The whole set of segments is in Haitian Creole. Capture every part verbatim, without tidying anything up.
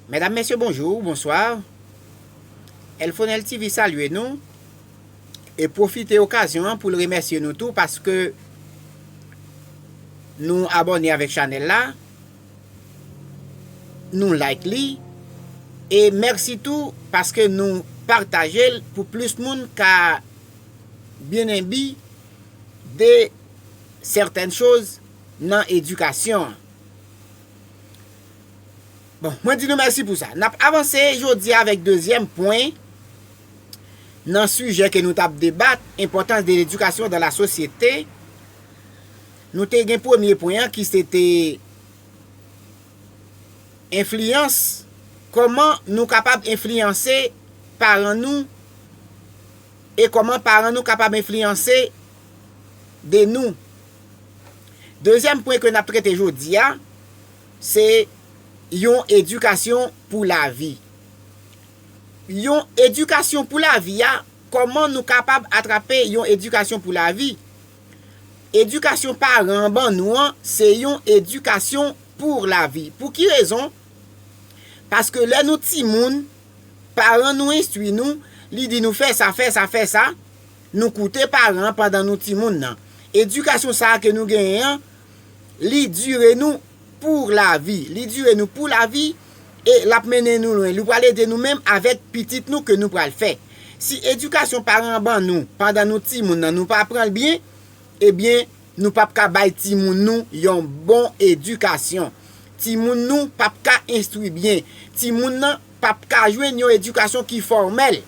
Medam, mesye, bonjou, bonswa. Elfonel T V salye nou e pwofite okazyon an pou l remèsye nou tou paske nou abòne avèk chanèl la, nou like li, e mèsi tou paske nou pataje l pou plis moun ka byen enbi de sètèn choz nan edikasyon an. Bon, mwen di nou mèsi pou sa. N ap avanse jodi a avèk dezyèm pwen nan sijè ke nou t ap debat, enpòtans de ledikasyon dan la sosyete. Nou te gen premye pwen an ki se te enfliyans, kòman nou kapab enfliyanse paran nou e kòman paran nou kapab enfliyanse de nou. Dezyèm pwen ke n ap trete jodi a, se yon edikasyon pou lavi. Yon edikasyon pou lavi a, kòman nou kapab atrape yon edikasyon pou lavi? Edikasyon paran an ban nou an, se yon edikasyon pou lavi. Pou ki rezon? Paske lè nou timoun, paran nou enstwi nou, li di nou fè sa, fè sa, fè sa, nou koute paran an pandan nou timoun nan. Edikasyon sa a ke nou genyen an, li dire nou pou lavi. Li dire nou pou lavi e l ap mennen nou lwen. Li pral ede nou menm avèk pitit nou ke nou pral fè. Si edikasyon paran an ban nou pandan nou timoun nan, nou pa pran l byen, ebyen, nou p ap ka bay timoun nou yon bon edikasyon. Timoun nou p ap ka enstwi byen. Timoun nan p ap ka jwenn yon edikasyon ki fòmèl.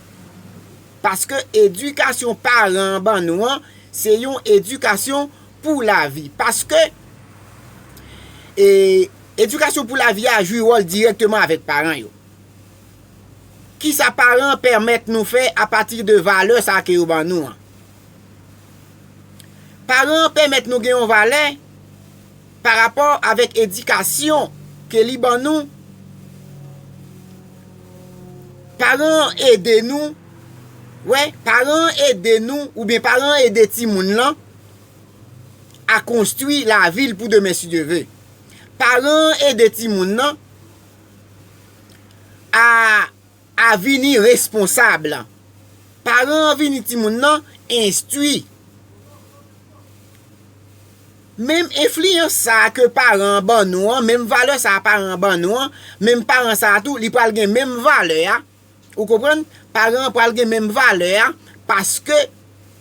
Paske edikasyon paran an ban nou an, se yon edikasyon pou lavi. Paske, e, edikasyon pou lavi a jwi wòl dirèkteman avèk paran yo. Kisa paran an pèmèt nou fè apati de valè sa ke yo ban nou an? Paran an pèmèt nou gen yon valè pa rapò avèk edikasyon ke li ban nou. Paran an ede nou, wè, paran an ede nou, oubyen paran an ede timoun lan a konstwi lavi l pou demen, si Dye ve. Paran an ede timoun nan a, a vini responsab. Paran an vini timoun nan enstwi. Menm enfliyans sa a ke paran an ban nou an, menm valè sa a paran an ban nou an, menm paran sa a tou, li pral gen menm valè a. Ou konprann? Paran an pral gen menm valè a, paske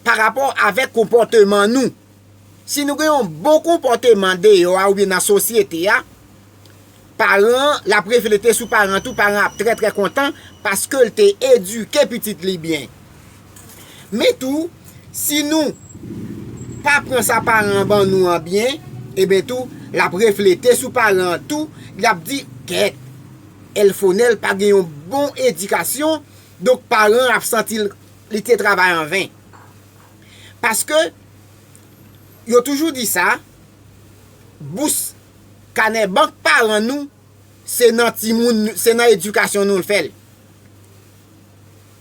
pa rapò avèk konpòteman nou. Si nou gen yon bon konpòteman deyò a oubyen nan sosyete a, paran an, l ap reflete sou paran an tou, paran an ap trè, trè kontan paske l te edike pitit li byen. Men tou, si nou pa pran sa paran an ban nou an byen, ebyen tou, l ap reflete sou paran an tou, l ap di, kèt, Elfonel pa gen yon bon edikasyon, donk paran an ap santi l, li te travay anven. Paske, yo toujou di sa, bous kanè bank paran nou, se nan timoun, se nan edikasyon nou l fè l.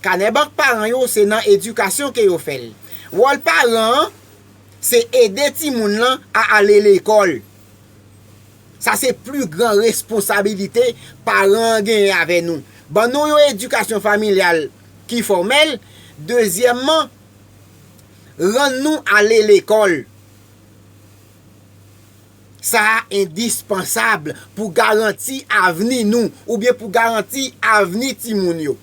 Kanè bank paran yo, se nan edikasyon ke yo fè l. Wòl paran an, se ede timoun lan a ale lekòl. Sa se pli gran responsabilite paran an genyen avè nou. Ban nou yon edikasyon familyal ki fòmèl. Dezyèmman, rann nou ale lekòl. Sa a endispansab pou garanti avni nou, oubyen pou garanti avni timoun yo.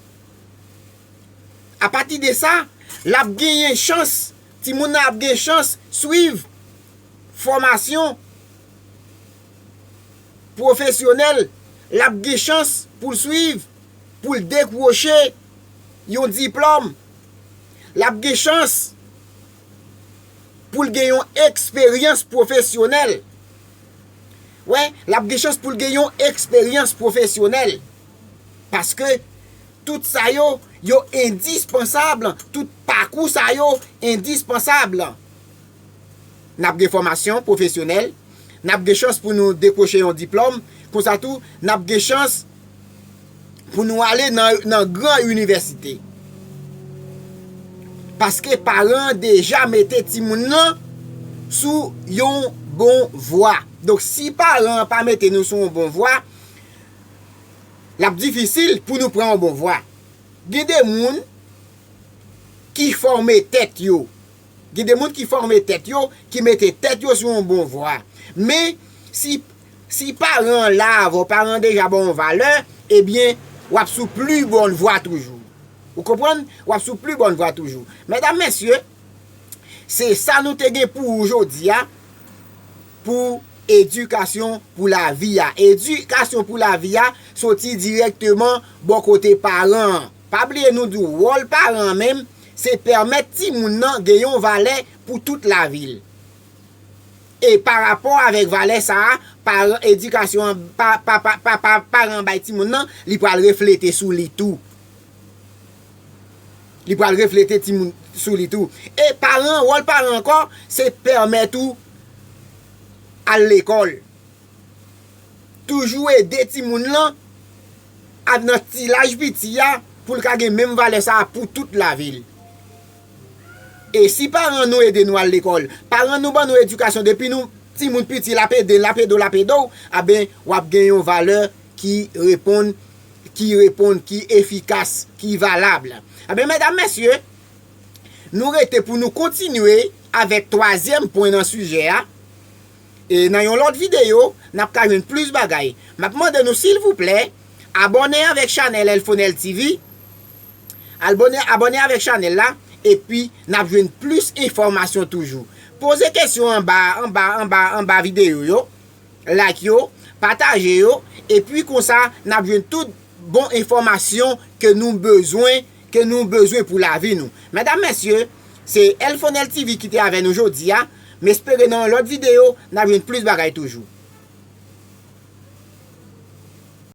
Apati de sa, l ap genyen chans, timoun nan ap gen chans swiv fòmasyon pwofesyonèl, l ap gen chans pou l swiv, pou l dekwoche yon diplòm. L ap gen chans pou l gen yon eksperyans pwofesyonèl. Wè, l ap gen chans pou l gen yon eksperyans pwofesyonèl. Paske tout sa yo, yo endispansab. Tout pakou sa yo endispansab. N ap gen fòmasyon pwofesyonèl, n ap gen chans pou nou dekwoche yon diplòm, konsa tou, n ap gen chans pou nou ale nan, nan gran inivèsite. Paske paran an deja mete timoun nan sou yon bon vwa. Donk, si paran an pa mete nou sou yon bon vwa, L ap difisil pou nou pran yon bon vwa. Gen de moun ki fòme tèt yo. Gen de moun ki fòme tèt yo, ki mete tèt yo sou yon bon vwa. Men, si, si paran an la avè w, paran an deja ba w yon valè, ebyen, w ap sou pli bòn vwa toujou. Ou konprann? W ap sou pli bòn vwa toujou. Medam, mesye, se sa nou te gen pou ou jodi a, pou edikasyon pou lavi a. Edikasyon pou lavi a soti dirèkteman bò kote paran an. Pa bliye nou di w, wòl paran an menm, se pèmèt timoun nan gen yon valè pou tout lavi l. E pa rapò avèk valè sa a, paran, edikasyon an, pa, pa, pa, pa, pa, paran an bay timoun nan, li pral reflete sou li tou. Li pral reflete timoun sou li tou. E paran, wòl paran ankò, se pèmèt ou al lekòl. Toujou ede timoun lan a nan ti laj piti a pou l ka gen menm valè sa a pou tout lavi l. E si paran nou ede nou al lekòl, paran nou ban nou edikasyon depi nou timoun piti, l ap ede, l ap ede w, l ap ede w, a ben, w ap gen yon valè ki reponn, ki reponn, ki efikas, ki valab. A ben, medam, mesye, nou rete pou nou kontinye avèk twazyèm pwen nan sijè a. E nan yon lòt videyo, n ap ka jwenn plis bagay. M ap mande nou, silvouplè, abòne avèk chanèl Elfonel T V. Abòne, abòne avèk chanèl la, epi n ap jwenn plis enfòmasyon toujou. Poze kesyon anba, anba, anba, anba videyo yo, like yo, pataje yo, epi konsa, n ap jwenn tout bon enfòmasyon ke nou bezwen, ke nou bezwen pou lavi nou. Medam, mesye, se Elfonel T V ki te avè nou jodi a. M espere nan yon lòt videyo, n ap jwenn plis bagay toujou.